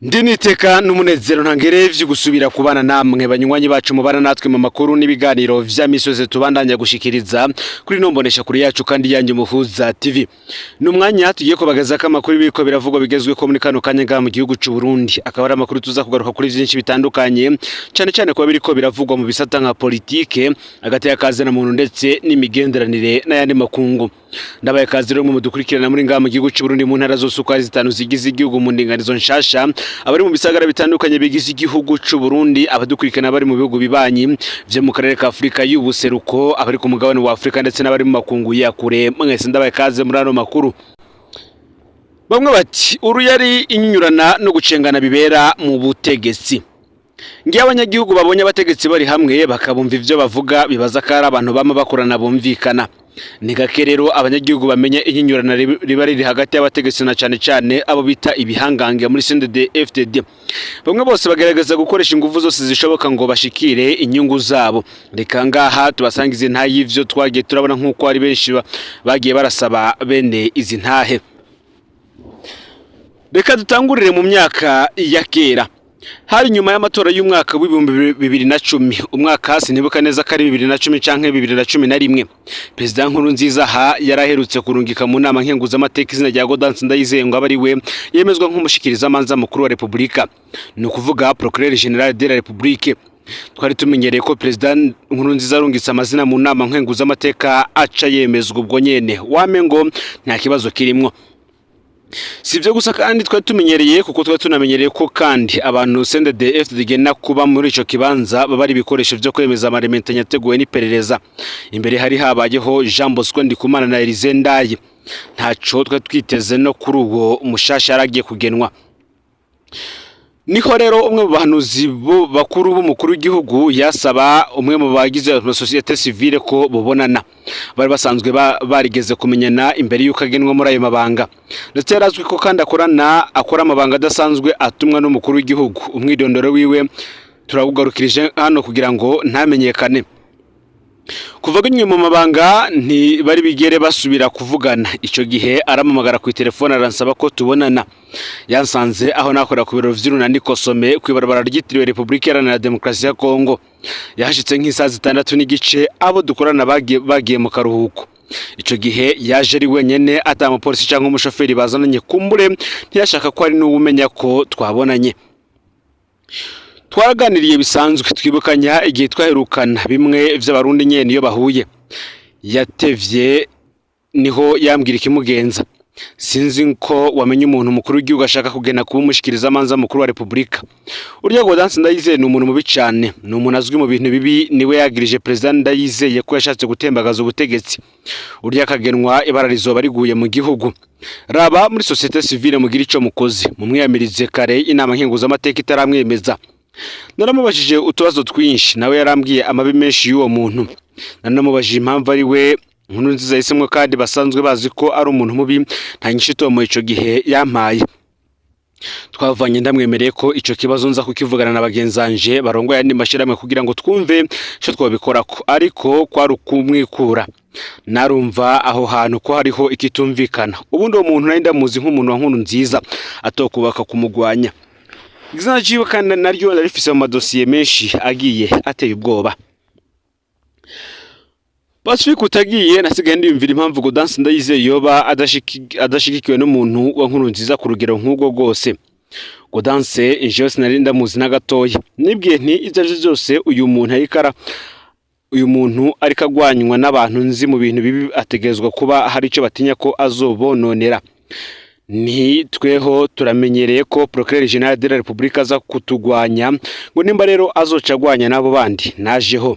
Ndi niteka n'umunezero ntangerevye gusubira kubana namwe banywanyi bacu mubana natwe mu makuru n'ibiganiro vya misozi tubandanya gushikiriza kuri nombonesha kuri yacu kandi yanyu Muhuza TV. Ni umwanya tugiye kubageza ko amakuru ibiko biravugwa bigezwe ko muri kano kanya ngaha mu gihugu c'u Burundi, akaba ari amakuru tuza kugaruka kuri vyinshi bitandukanye, cane cane kuba biriko biravugwa mu bisata nka politike, hagati y'akazi na muntu ndetse n'imigenderanire n'ayandi makungu. Ndabaye kazi rero mu dukurikirana muri ngaha mu gihugu c'u Burundi, mu ntara zose uko ari zitanu zigize igihugu mu ndinganizo nshasha, abari mu bisagara bitandukanye bigize igihugu c'u Burundi, abadukurikirana bari mu bihugu bibanyi vyo mu karere ka Afrika y'ubuseruko, abari ku mugabane wa Afrika ndetse n'abari mu makungu ya kure, mwese ndabaye kaze muri ano makuru. Bamwe bati uru yari inyurana no gucengana bibera mu butegetsi. Ngiyo abanyagihugu babonye abategetsi bari hamwe bakabumva ivyo bavuga, bibaza ko ari abantu bama bakorana bumvikana. Ni gake rero abanyagihugu bamenya inyinyurana riba riri hagati y'abategetsi, na cane cane abo bita ibihangange muri CNDD FDD. Bamwe bose bagerageza gukoresha ingufu zose zishoboka ngo bashikire inyungu zabo. Reka ngaha tubasangize nta y'ivyo twagiye turabona, nk'uko ari benshi bagiye barasaba bene izi ntahe. Reka dutangurire mu myaka ya kera, hari nyuma y'amatora y'umwaka w'2010, umwaka sinibuka neza ko ari 2010 canke 2011. Perezida Nkurunziza ha yaraherutse kurungika mu nama nkenguzamateka izina rya Gaudence Ndayizeye ngo abe ari we yemezwa nk'umushikirizamanza mukuru wa Repubulika, ni ukuvuga procureur général de la République. Twari tumenyereye ko Perezida Nkurunziza arungitse amazina mu nama nkenguzamateka aca yemezwa ubwo nyene, wame ngo nta kibazo kirimwo. Si ibyo gusa kandi twari tumenyereye, kuko twari tunamenyereye ko kandi abantu CNDD FDD igena kuba muri ico kibanza baba ari ibikoresho vyo kwemeza amarementanya yateguwe n'iperereza. Imbere hari habayeho Jean Bosco Ndikumana na Elysée Ndaye. Ntaco twari twiteze no kuri uwo mushasha yaragiye kugenwa. Niho rero umwe mu bahanuzi bakuru b'umukuru w'igihugu yasaba umwe mu bagize société civile ko bobonana. Bari basanzwe barigeze kumenyana imbere y'uko agenwa muri ayo mabanga, ndetse yarazwi ko kandi akorana akora amabanga adasanzwe atumwa n'umukuru w'igihugu. Umwidondoro wiwe turawugarukirije hano kugira ngo ntamenyekane. Kuva agenywe mu mabanga ntibari bigere basubira kuvugana. Icyo gihe arampamagara ku telefone, aransaba ko tubonana. Yansanze aho nakora ku biro vy'urunani Kosome, kw'ibarabara ryitiriwe Repubulika Iharanira Demokarasi ya Kongo. Yahashitse nk'isaha 6:30, abo dukorana bagiye mu karuhuko. Ico gihe yaje ari wenyene, ata mupolisi cyangwa umushoferi bazananye. Kumbure ntiyashaka ko hari n'uwumenya ko twabonanye. Twaraganiriye bisanzwe, twibukanya igihe twaherukana, bimwe vy'Abarundi nyene iyo bahuye. Yatevye niho yambwira ikimugenza: "Sinzi ko wamenye umuntu mukuru w'igihugu ashaka kugena kuba umushikirizamanza mukuru wa Repubulika. Urya Gaudence Ndayizeye ni umuntu mubi cane, ni umuntu azwi mu bintu bibi. Niwe yagirije Perezida Ndayizeye ko yashatse gutembagaza ubutegetsi. Urya akagenwa, ibara rizoba riguye mu gihugu. Raba muri société civile mugira ico mukoze, mumwiyamirize kare inama nkenguzamateka itaramwemeza." Naramubajije utubazo twinshi, nawe yarambwiye amabi menshi y'uwo muntu. Nanamubajije impamvu ari we Nkurunziza yahisemwo kandi basanzwe bazi ko ari umuntu mubi. Nta nyishu itomoye ico gihe yampaye. Twavanye ndamwemereye ko ico kibazo nza kukivugana na bagenzanje barongoye andi mashirahamwe kugira ngo twumve ico twobikorako, ariko kwari ukumwikura. Narumva aho hantu ko hariho ikitumvikana. Ubundi uwo muntu nari ndamuzi nk'umuntu wa Nkurunziza atokubaka kumugwanya. Izina ryiwe kandi naryo narifise mu madosiye menshi agiye ateye ubwoba. Pacifique utagiye, nasigaye ndiyumvira impamvu Gaudence Ndayizeye yoba adashigikiwe n'umuntu wa Nkurunziza ku rugero nk'urwo rwose. Gaudence jewe sinari ndamuzi na gatoya. Nibwiye nti ivyo arivyo vyose uyu muntu ariko agwanywa n'abantu nzi mu bintu bibi, ategerezwa kuba hari ico batinya ko azobononera. Ni tweho turamenyereye ko procureur général de la République aza kutugwanya, ngo nimba rero azoca agwanya n'abo bandi najeho.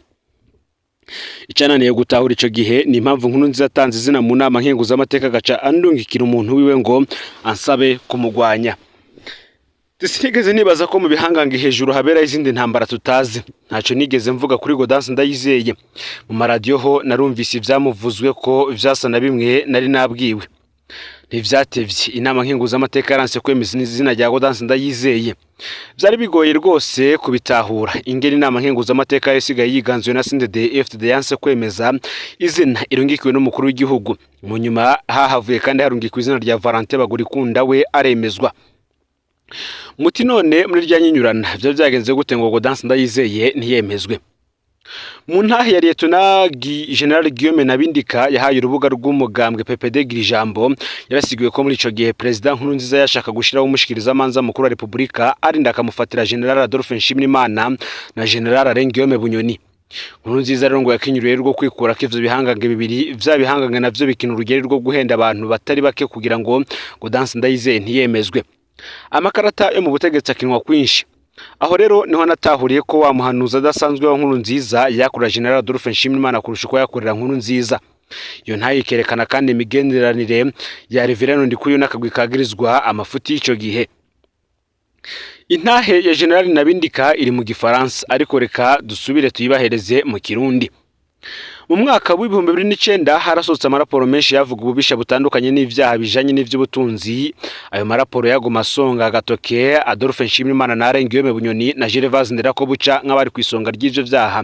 Icananiye gutahura ico gihe ni impamvu Nkurunziza atanze izina mu nama nkenguzamateka, agaca andungikira umuntu wiwe ngo ansabe kumugwanya. Sinigeze nibaza ko mu bihangange hejuru habera izindi ntambara tutazi. Ntacyo nigeze mvuga kuri Gaudence Ndayizeye. Mu maradiyo ho narumvise ivyamuvuzwe ko vyasa na bimwe nari nabwiwe. Ntivyatevye, inama nkenguzamateka yaranse kwemeza izina rya Gaudence Ndayizeye. Vyari bigoye rwose kubitahura ingene inama nkenguzamateka yasigaye yiganzuwe na CNDD FDD yanse kwemeza izina irungikiwe n'umukuru w'igihugu. Mu nyuma hahavuye kandi harungikwa izina rya Valentin Bagurikunda, we aremezwa. Muti none muri rya nyinyurana vyo vyagenze gute ngo Gaudence Ndayizeye ntiyemezwe? Mu ntahe ya Lieutenant General Guillaume Nabindika yahaye urubuga rw'umugambwe PPD ijambo, yarasiguye ko muri ico gihe President Nkurunziza yashaka gushiraho umushikirizamanza mukuru wa Republika, arinda akamufatira General Adolphe Nshimirimana na General Alain Guillaume Bunyoni. Nkurunziza rero ngo yakinyuriye rwo kwikura ko ivyo bihangange bibiri, vya bihangange navyo bikina urugeri rwo guhenda abantu batari bake kugira ngo Gaudence Ndayizeye ntiyemezwe. Amakarata yo mu butegetsi akinwa kwinshi. Aho rero niho natahuriye ko wa muhanuzi adasanzwe wa Nkurunziza yakorera General Adolphe Nshimirimana kurusha uko yakorera Nkurunziza. Iyo ntayikerekana kandi imigenderanire ya Reverend Ndikuriyo n'akagwi kagirizwa amafuti y'ico gihe. Intahe ya General Nabindika iri mu Gifaransa, ariko reka dusubire tuyibahereze mu Kirundi. Mu mwaka w'2009 harasohotse amaraporo menshi yavuga ububisha butandukanye n'ivyaha bijanye n'ivy'ubutunzi. Ayo maraporo yaguma asonga agatoke Adolphe Nshimirimana na Alain Guillaume Bunyoni na Gervase Nderakobuca nk'abari ku isonga ry'ivyo vyaha.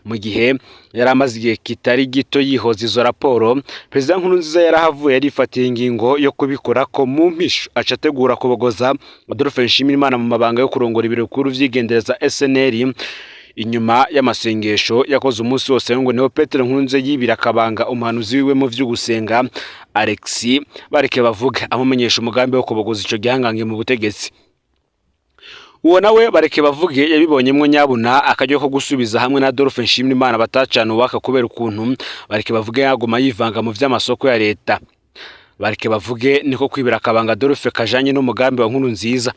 Mu gihe yari amaze igihe kitari gito yihoza izo raporo, Perezida Nkurunziza yarahavuye yarifatiye ingingo yo kubikora ko mu mpisho, aca ategura kubogoza Adolphe Nshimirimana mu mabanga yo kurongora ibiro bikuru vy'igendereza SNL. Inyuma y'amasengesho yakoze umunsi wose, ngo niho Petero Nkurunziza yibira akabanga umuhanuzi wiwe mu vy'ugusenga Alexis Bareke bavuga, amumenyesha umugambi wo kubogoza ico gihangange mu butegetsi. Uwo nawe Bareke bavuge yabibonyemwo nyabuna akaryo ko gusubiza hamwe na Adolphe Nshimirimana batacana uwaka, kubera ukuntu Bareke bavuge yaguma yivanga mu vy'amasoko ya leta. Bareke bavuge niko kwibira akabanga Adolphe kajanye n'umugambi wa Nkurunziza.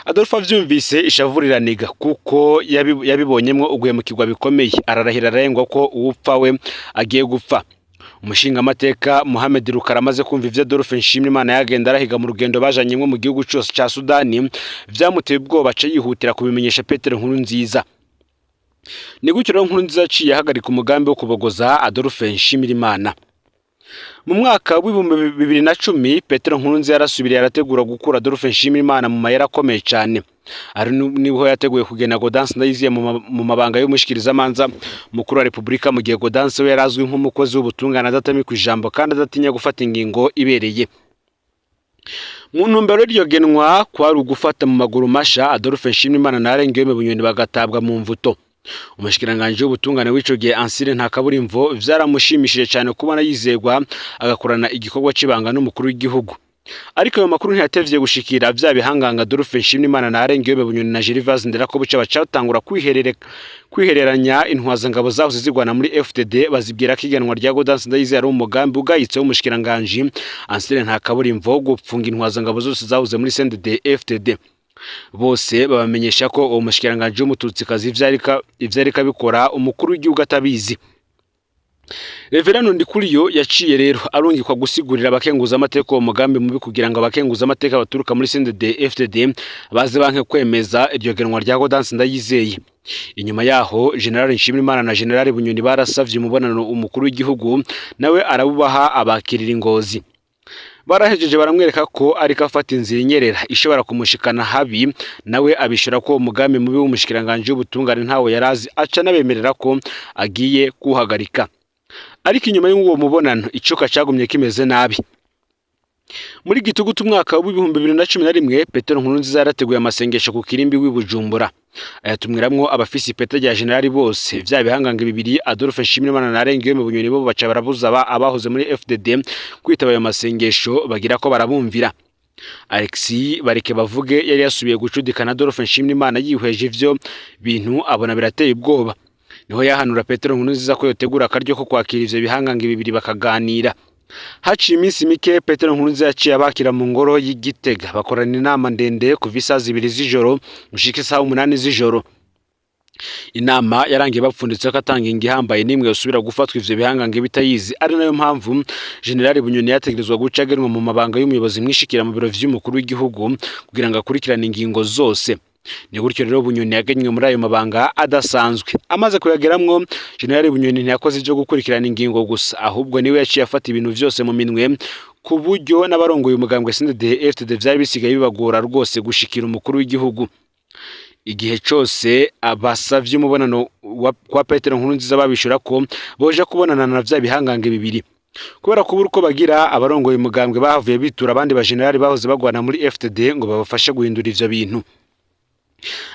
Adolphe avyumvise, ishavu riraniga, kuko yabibonyemwo uguhemukirwa bikomeye. Ararahira, ararengwa ko uwupfa we agiye gupfa. Umushingamateka Mohamed Rukara amaze kumva ivyo Adolphe Nshimirimana yagenda arahiga mu rugendo bajanyemwo mu gihugu cose ca Sudani, vyamuteye ubwoba, aca yihutira kubimenyesha Petero Nkurunziza. Ni gutyo rero Nkurunziza yaciye ahagarika umugambi wo kubogoza Adolphe Nshimirimana. Mu mwaka w'2010 Petero Nkurunziza yarasubiriye arategura gukura Adolphe Nshimirimana mu mayera akomeye cane. Ari niho yateguye kugena Gaudence Ndayizeye mu mabanga y'umushikirizamanza mukuru wa Repubulika, mu gihe Gaudence we yarazwi nk'umukozi w'ubutungane adatamikwa ijambo kandi adatinya gufata ingingo ibereye. Mu ntumbero y'iryo genwa kwari ugufata mu maguru masha Adolphe Nshimirimana na Alain Guillaume Bunyoni bagatabwa mu mvuto. Umushikiranganji w'ubutungane w'ico gihe Ansile Ntakaburimvo vyaramushimishije cyane kubona yizegwa agakorana igikorwa c'ibanga n'umukuru w'igihugu. Ariko ayo makuru ntiyatevye gushikira vya bihanganga Adolphe Nshimirimana na Alain Guillaume Bunyoni na Gervase Nderakobuca, bacatangura kwihereranya intwazangabo zahoze zigwana muri FDD, bazibwira ko igenwa rya Gaudence Ndayizeye ari umugambi ugayitse w'umushikiranganji Ansile Ntakaburimvo wo gupfunga intwazangabo zose zahoze muri CNDD FDD. Bose babamenyesha ko uwo mushikiranganji w'umututsikazi ivyo ariko abikora umukuru w'igihugu atabizi. Reverend Ndikuriyo yaciye rero arungikwa gusigurira abakenguza amateka uwo mugambi mubi, kugira ngo abakenguza amateka baturuka muri CNDD FDD baze banke kwemeza iryo genwa rya Gaudence Ndayizeye. Inyuma yaho General Nshimirimana na General Bunyoni barasavye umubonano umukuru w'igihugu, nawe arabubaha, abakirira ingozi. Barahejeje baramwereka ko ariko afata inzira inyerera ishobora kumushikana habi, nawe abishura ko umugambi mubi w'umushikiranganji w'ubutungane ntawe yarazi, aca anabemerera ko agiye kuwuhagarika. Ariko inyuma y'uwo mubonano icuka cagumye kimeze nabi. Muri gitugutu umwaka w'2011, Petero Nkurunziza yarateguye amasengesho ku kirimbi w'i Bujumbura, ayatumwiramwo abafise ipeta rya generali bose. Vya bihangange bibiri Adolphe Nshimirimana na Alain Guillaume Bunyoni bo baca barabuza abahoze muri FDD kwitaba ayo masengesho, bagira ko barabumvira. Alexis Bareke bavuge yari yasubiye gucudika na Adolphe Nshimirimana, yihweje ivyo bintu abona birateye ubwoba. Niho yahanura Petero Nkurunziza ko yotegura akaryo ko kwakira ivyo bihangange bibiri bakaganira. Haciye iminsi mike, Petero Nkurunziza yaciye abakira mu ngoro y'Igitega, bakorana inama ndende kuva isaha 2 z'ijoro gushika isaha 8 z'ijoro. Inama yarangiye bapfunditse ko atanga ingingo ihambaye n'imwe yosubira gufatwa ivyo bihangange bitayizi, ari nayo mpamvu General Bunyoni yategerezwa guca agenwa mu mabanga y'umuyobozi mwishikira mu biro vy'umukuru w'igihugu kugira ngo akurikirane ingingo zose. Ni gutyo rero Bunyoni yagenywe muri ayo mabanga adasanzwe. Amaze kuyageramwo, General Bunyoni ntiyakoze ivyo gukurikirana ingingo gusa, ahubwo niwe yaciye afata ibintu vyose mu minwe, ku buryo n'abarongoye umugambwe CNDD FDD vyari bisigaye bibagora rwose gushikira umukuru w'igihugu. Igihe cose abasavye umubonano kwa Petero Nkurunziza, babishura ko boja kubonana na vya bihangange bibiri. Kubera kubura uko bagira, abarongoye umugambwe bahavuye bitura abandi bajenerali bahoze bagwana muri FDD ngo babafashe guhindura ivyo bintu.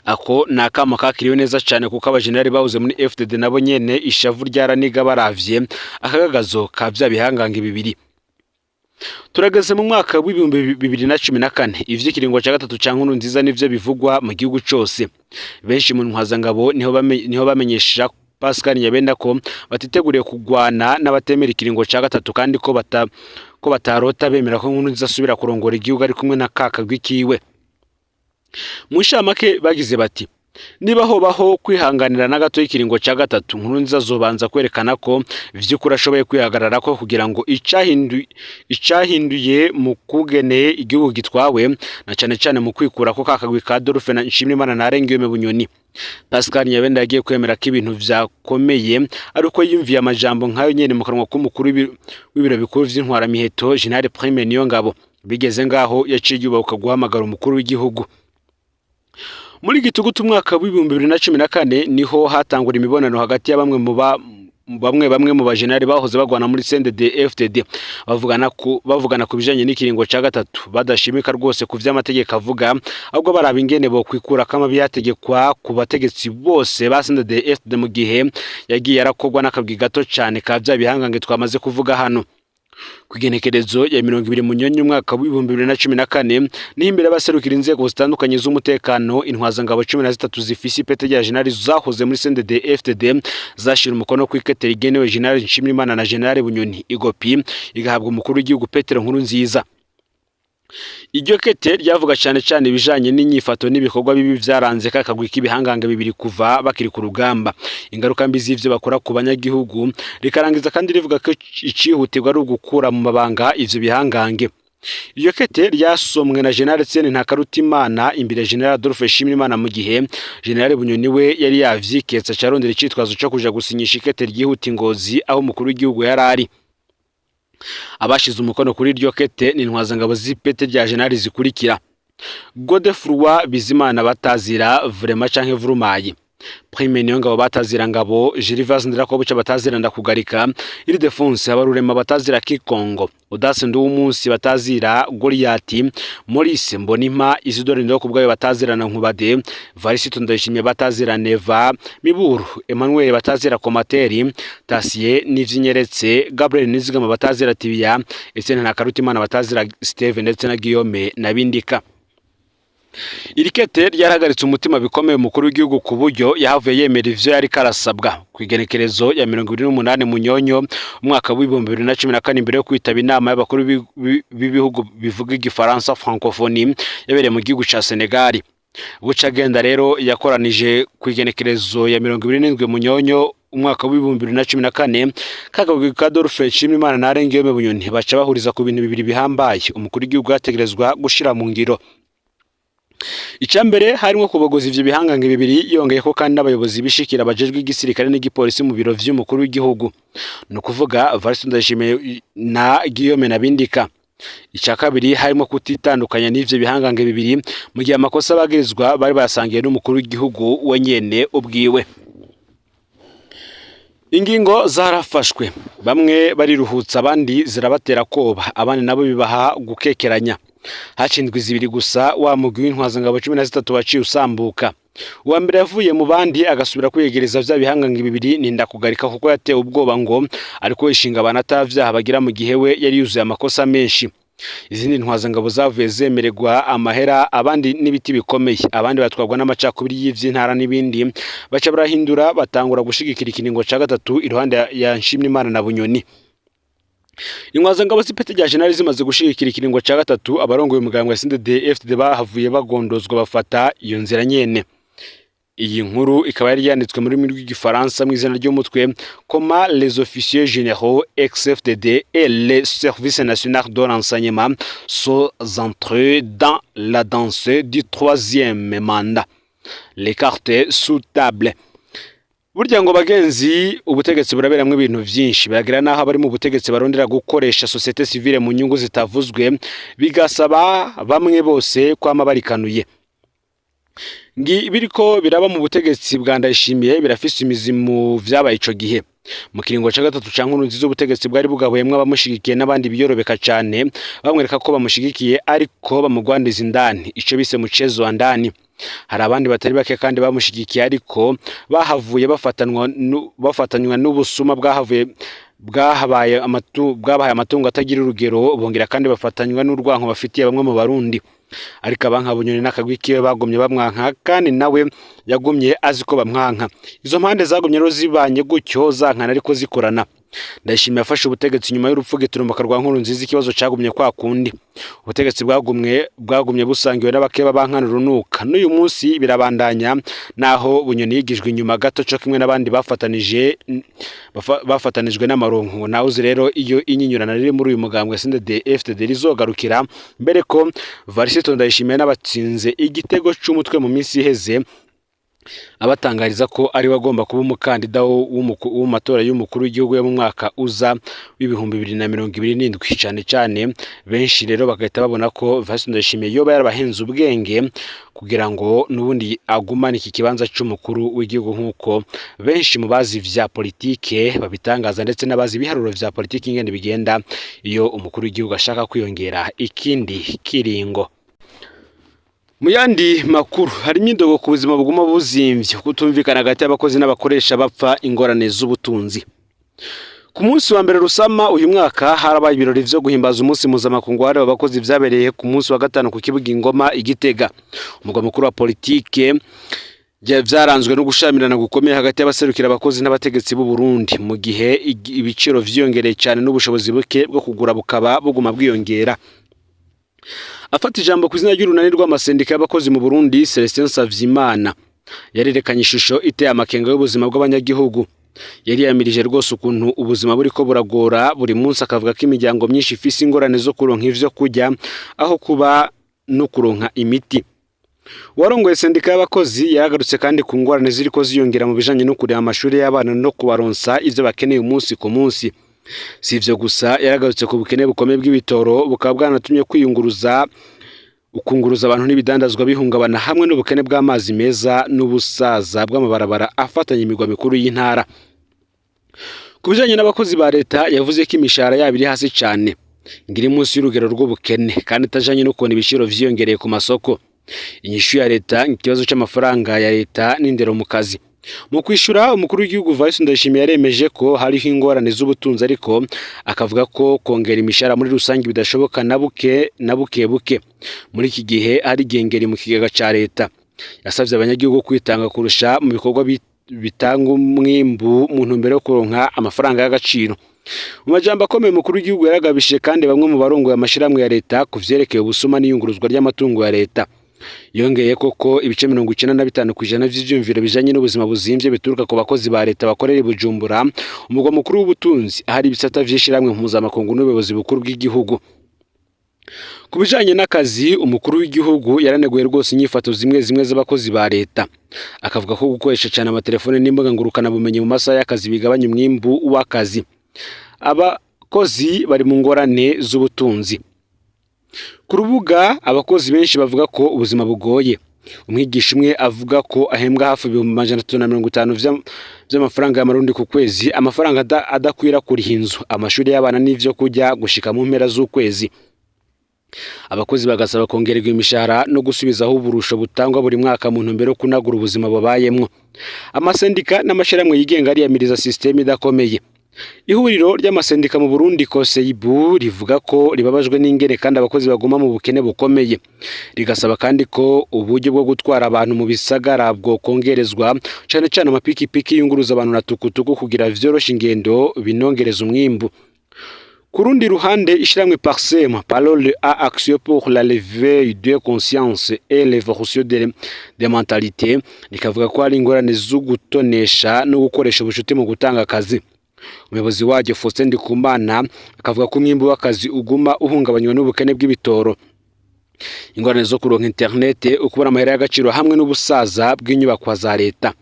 Ako ni akamo kakiriwe neza cyane, kuko abajenerali bahoze muri FDD nabo nyene ishavu ryaraniga baravye akagagazo ka vya bihangange bibiri. Turageze mu mwaka w'2014, ivy'ikiringo ca gatatu ca Nkurunziza nivyo bivugwa mu gihugu cose. Benshi mu ntwazangabo niho bamenyesha Pascal Nyabenda ko batiteguriye kugwana n'abatemera ikiringo ca gatatu, kandi ko batarota bemera ko Nkurunziza asubira kurongora igihugu ari kumwe na kakagwi kiwe. Mu nshamake bagize bati: "Niba hobaho kwihanganira na gato y'ikiringo ca gatatu, Nkurunziza azobanza kwerekana ko vy'ukuri ashoboye kwihagararako, kugira ngo icahinduye mu kugene igihugu gitwawe, na cane cane mu kwikura ko kakagwi ka Adolphe na Nshimirimana na Arengiyome Bunyoni." Pascal Nyabenda yagiye kwemera ko ibintu vyakomeye ari uko yumviye amajambo nk'ayo nyene mu kanwa k'umukuru w'ibiro bikuru vy'intwaramiheto, General Prime Niyongabo. Bigeze ngaho yaciye yubahuka guhamagara umukuru w'igihugu. Muri gitugutu umwaka w'2014 niho hatangura imibonano hagati ya bamwe mu ba bamwe bamwe mu bajenerali bahoze bagwana muri CNDD FDD, bavugana ku bijanye n'ikiringo ca gatatu, badashimika rwose ku vy'amategeko avuga, ahubwo baraba ingene bokwikura ko amabi yategekwa ku bategetsi bose ba CNDD FDD mu gihe yagiye arakorwa n'akabwi gato cane ka vya bihangange twamaze kuvuga hano. Ku igenekerezo ya 20 Munyonyo umwaka w'2014 niho imbere y'abaserukira inzego zitandukanye z'umutekano, intwazangabo 13 zifise ipete rya generali zahoze muri CNDD FDD zashira umukono ku ikete rigenewe General Nshimirimana na General Bunyoni, igopi igahabwa umukuru w'igihugu Petero Nkurunziza. Iryo kete ryavuga cyane cyane ibijanye n'inyifato n'ibikorwa bibi vyaranze kakagwi k'ibihangange bibiri kuva bakiri ku rugamba, ingaruka mbi z'ivyo bakora ku banyagihugu. Rikarangiza kandi rivuga ko icihutirwa ari ugukura mu mabanga ivyo bihangange. Iryo kete ryasomwe na General Etienne Ntakarutimana imbere ya General Adolphe Nshimirimana, mu gihe General Bunyoni we yari yavyiketse, acarondera icitwazo co kuja gusinyisha ikete ryihuta i Ngozi aho umukuru w'igihugu yari ari. Abashize umukono kuri iryo kete ni intwazangabo z'ipete rya generali zikurikira: Godefroid Bizimana batazira Vrema canke Vurumayi, Prime Niyongabo batazira Ngabo, Gervas Ndirakobuca batazira Ndakugarika, Ildefonse Habarurema batazira Kikongo, Audace Nduwumunsi batazira Goliati, Maurice Mbonimpa, Isidore Ndihokubwayo batazira na Nkubade, Varisito Ndayishimiye batazira Neva, Miburu Emmanuel batazira Komateri, Tasie Nivy'inyeretse, Gabriel Nizigama batazira Tibiya, Etienne Ntakarutimana batazira Steve, ndetse na Guillaume Nabindika. Iri kete ryarahagaritse umutima bikomeye umukuru w'igihugu, ku buryo yahavuye yemera ivyo yariko arasabwa. Ku igenekerezo ya 28 Munyonyo umwaka w'2014, imbere yo kwitaba inama y'abakuru b'ibihugu bivuga igifaransa, francophonie, yabereye mu gihugu ca Senegal, buca agenda rero yakoranije ku igenekerezo ya 27 Munyonyo umwaka w'2014 kagabwe ka Adolphe Nshimirimana na Arengiyome Bunyoni, baca bahuriza ku bintu bibiri bihambaye umukuru w'igihugu yategerezwa gushira mu ngiro. Icambere harimwo kubogoza ivyo bihangange bibiri, yongeyeko kandi n'abayobozi bishikira bajejwe igisirikare n'igipolisi mu biro vy'umukuru w'igihugu, ni ukuvuga Evariste Ndayishimiye na Guillaume Nabindika. Ica kabiri harimo kutitandukanya n'ivyo bihangange bibiri mu gihe amakosa bagirizwa bari basangiye n'umukuru w'igihugu wenyene ubwiwe. Ingingo zarafashwe, bamwe bariruhutsa, abandi zirabatera koba, abandi nabo bibaha gukekeranya. Hacindwa zibiri gusa, wa mugwi w'intwazangabo 13 waciye usambuka. Uwa mbere yavuye mu bandi agasubira kwiyegereza vya bihangange bibiri ni Ndakugarika, kuko yatewe ubwoba ngo ariko ishinga abantu atavyaha bagira, mu gihe we yari yuzuye amakosa menshi. Izindi ntwazangabo zavuye zemererwa amahera, abandi n'ibiti bikomeye, abandi batwarwa n'amacakubiri y'ivy'intara n'ibindi, baca barahindura batangura gushigikira ikiringo ca gatatu iruhande ya Nshimirimana na Bunyoni. Intwazangabo z'ipeti rya generali zimaze gushigikira ikiringo ca gatatu, abarongoye umugambwe wa CNDD FDD bahavuye bagondozwa bafata iyo nzira nyene. Iyi nkuru ikaba yari yanditswe mu rurimi rw'igifaransa mu izina ry'umutwe "Comment les officiers généraux ex-FDD et le service national de renseignement sont entrés dans la danse du troisième mandat. Les cartes sous table." Burya ngo bagenzi, ubutegetsi buraberamwo ibintu vyinshi, biragira naho abari mu butegetsi barondera gukoresha société civile mu nyungu zitavuzwe, bigasaba bamwe bose kwama barikanuye. Ngi biriko biraba mu butegetsi bwa Ndayishimiye birafise imizi mu vyabaye ico gihe. Mu kiringo ca gatatu ca Nkurunziza, ubutegetsi bwari bugabuyemwo abamushigikiye n'abandi biyorobeka cane, bamwereka ko bamushigikiye ariko bamugwandiza indani, ico bise mchezo wa ndani. Hari abandi batari bake kandi bamushigikiye ariko bahavuye bafatanywa n'ubusuma bwahavuye bwahabaye amatu bwabahaye amatungo atagira urugero, bongera kandi bafatanywa n'urwanko bafitiye bamwe mu Barundi. Ariko abanka Bunyoni n'akagwi kiwe bagumye bamwanka, kandi nawe yagumye azi ko bamwanka. Izo mpande zagumye rero zibanye gutyo, zankana ariko zikorana. Ndayishimiye yafashe ubutegetsi nyuma y'urupfu giturumbuka rwa Nkurunziza. Ikibazo cagumye kwa kundi, ubutegetsi bwagumye busangiwe n'abakeba bankana urunuka. N'uyu munsi birabandanya, naho Bunyoni yigijwe inyuma gato co kimwe n'abandi bafatanijwe n'amaronko. Nawe uzi rero iyo inyinyurana riri muri uyu mugambwe CNDD FDD rizogarukira, mbere ko Varisito Ndayishimiye n'abatsinze igitego c'umutwe mu minsi iheze, abatangariza ko ari we agomba kuba umukandida wo mu matora y'umukuru w'igihugu yo mu mwaka uza w'2027. Cane cane benshi rero bagahita babona ko Varisito Ndayishimiye yoba yarabahenze ubwenge kugira ngo n'ubundi agumane iki kibanza c'umukuru w'igihugu, nk'uko benshi mu bazi vya politike babitangaza, ndetse n'abazi ibiharuro vya politike ingene bigenda iyo umukuru w'igihugu ashaka kwiyongera ikindi kiringo. Mu yandi makuru, hari imyidogo ku buzima buguma buzimvye, kutumvikana hagati y'abakozi n'abakoresha bapfa ingorane z'ubutunzi. Ku munsi wa mbere Rusama uyu mwaka harabaye ibirori vyo guhimbaza umunsi mpuzamakungu wahariwe abakozi, vyabereye ku munsi wa gatanu ku kibuga Ingoma i Gitega, umugwa mukuru wa politike. Vyaranzwe no gushamirana gukomeye hagati y'abaserukira abakozi n'abategetsi b'u Burundi, mu gihe ibiciro vyiyongereye cane n'ubushobozi buke bwo kugura bukaba buguma bwiyongera. Afata ijambo ku izina ry'urunani rw'amasendika y'abakozi mu Burundi, Celestin Savyimana yarerekanye ishusho iteye amakenga y'ubuzima bw'abanyagihugu. Yari yamirije rwose ukuntu ubuzima buriko buragora buri munsi, akavuga ko imiryango myinshi ifise ingorane zo kuronka ivyo kurya, aho kuba no kuronka imiti. Uwarongoye sendika y'abakozi yaragarutse kandi ku ngorane ziriko ziyongera mu bijanye no kuriha amashuri y'abana no kubaronsa ivyo bakeneye umunsi ku munsi. Si ivyo gusa, yaragarutse ku bukene bukomeye bw'ibitoro, bukaba bwanatumye kwiyunguruza, ukunguruza abantu n'ibidandazwa bihungabana, hamwe n'ubukene bw'amazi meza n'ubusaza bw'amabarabara afatanya imigwa mikuru y'intara. Ku bijanye n'abakozi ba leta, yavuze ko imishahara yabo iri hasi cane, ngo iri munsi y'urugero rw'ubukene kandi itajanye n'ukuntu ibiciro vyiyongereye ku masoko. Inyishu ya leta, ikibazo c'amafaranga ya leta n'indero mu kazi. Mu kwishura, umukuru w'igihugu Evariste Ndayishimiye yaremeje ko hariho ingorane z'ubutunzi, ariko akavuga ko kongera imishahara muri rusange bidashoboka na buke na buke buke muri iki gihe hari igengeri mu kigega ca leta. Yasavye abanyagihugu kwitanga kurusha mu bikorwa bitanga umwimbu mu ntumbero yo kuronka amafaranga y'agaciro. Mu majambo akomeye, umukuru w'igihugu yaragabishije kandi bamwe mu barongoye amashirahamwe ya leta ku vyerekeye ubusuma n'iyunguruzwa ry'amatungo ya leta. Yongeye koko ibice 95% vy'ivyumviro bijanye n'ubuzima buzimvye bituruka ku bakozi ba leta bakorera i Bujumbura, umugwa mukuru w'ubutunzi, ahari ibisata vy'ishirahamwe mpuzamakungu n'ubuyobozi bukuru bw'igihugu. Ku bijanye n'akazi, umukuru w'igihugu yaraneguye rwose inyifato zimwe zimwe z'abakozi ba leta, akavuga ko gukoresha cyane amatelefone n'imbuga ngurukanabumenyi mu masaha y'akazi bigabanya umwimbu w'akazi. Abakozi bari mu ngorane z'ubutunzi. Ku rubuga, abakozi benshi bavuga ko ubuzima bugoye. Umwigisha umwe avuga ko ahembwa hafi 350,000 vy'amafaranga y'amarundi ku kwezi, amafaranga adakwira kuriha inzu, amashuri y'abana n'ivyo kurya gushika mu mpera z'ukwezi. Abakozi bagasaba kongererwa imishahara no gusubizaho uburusho butangwa buri mwaka mu ntumbero yo kunagura ubuzima babayemwo. Amasendika n'amashirahamwe yigenga ariyamiriza sisiteme idakomeye. Ihuriro ry'amasendika mu Burundi, COSYBU, rivuga ko ribabajwe n'ingene kandi abakozi baguma mu bukene bukomeye, rigasaba kandi ko uburyo bwo gutwara abantu mu bisagara bwokongerezwa, cane cane amapikipiki yunguruza abantu na tukutuku, kugira vyoroshe ingendo binongereza umwimbu. Ku rundi ruhande, ishirahamwe PARCEM, Parole à Action pour la l'éveil de conscience et l'évolution des mentalités, rikavuga ko hari ingorane zo gutonesha no gukoresha ubucuti mu gutanga akazi. Umuyobozi waryo, Faustin Ndikumana, akavuga ko umwimbu w'akazi uguma uhungabanywa n'ubukene bw'ibitoro, ingorane zo kuronka internet, ukubura amahera y'agaciro hamwe n'ubusaza bw'inyubakwa za leta.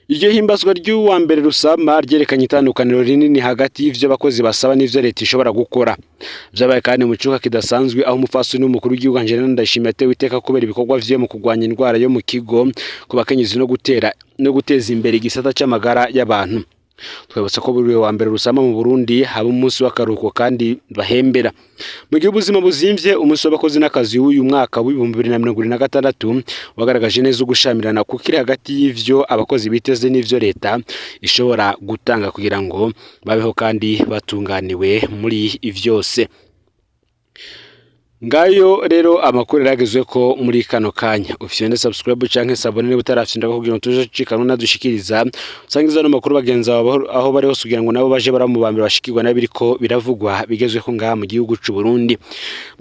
Iryo himbazwa ry'uwa mbere Rusama ryerekanye itandukaniro rinini hagati y'ivyo abakozi basaba n'ivyo leta ishobora gukora. Vyabaye kandi mu cuka kidasanzwe, aho umupfasoni w'umukuru w'igihugu Angelina Ndayishimiye atewe iteka kubera ibikorwa vyiwe mu kurwanya indwara yo mu kigo ku bakenyezi no gutera no guteza imbere igisata c'amagara y'abantu. Twibutsa ko buri wa mbere Rusama mu Burundi haba umunsi w'akaruhuko kandi bahembera. Mu gihe ubuzima buzimvye, umunsi w'abakozi n'akazi w'uyu mwaka w'2026 wagaragaje neza ugushamirana kukiri hagati y'ivyo abakozi biteze n'ivyo leta ishobora gutanga kugira ngo babeho kandi batunganiwe muri vyose. Ngayo rero amakuru yaragezwe ko muri kano kanya. Ufyonde subscribe canke s'abonner niba utarafyonda kugira ngo tuje cikanwa nadushikiriza. Usangiza no makuru bagenzi bawe aho bari hose kugira ngo nabo baje baramubambira bashikirwa nabiriko biravugwa bigezweho ngaha mu gihugu c'u Burundi.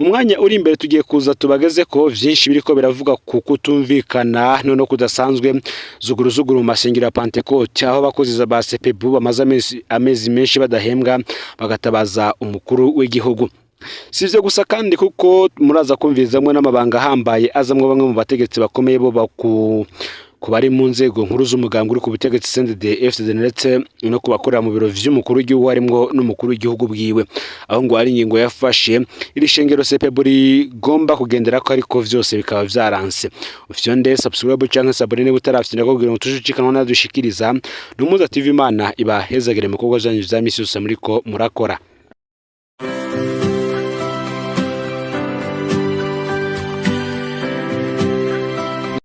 Mu mwanya uri imbere tugiye kuza tubageze ko vyinshi biriko biravuga ku kutumvikana no kudasanzwe zuguru zuguru mu masengero ya Pentecote, aho abakozi ba CPB bamaze amezi menshi badahembwa, bagatabaza umukuru w'igihugu. Si ivyo gusa kandi, kuko muraza kumvirizamwe n'amabanga ahambaye azamwo bamwe mu bategetsi bakomeye bo ku bari mu nzego nkuru z'umugambwe uri ku butegetsi CNDD FDD, ndetse no ku bakorera mu biro vy'umukuru w'igihugu, harimwo n'umukuru w'igihugu bwiwe, aho ngo hari ingingo yafashe iri shengero CPB rigomba kugenderako, ariko vyose bikaba vyaranse. Ufyonde subscribe canke s'abonner niba utarafyonda kugira ngo tuje cikanwa nadushikiriza. Numuza TV, Imana ibahezagire mu bikorwa vyanyu vya misi yose muriko murakora.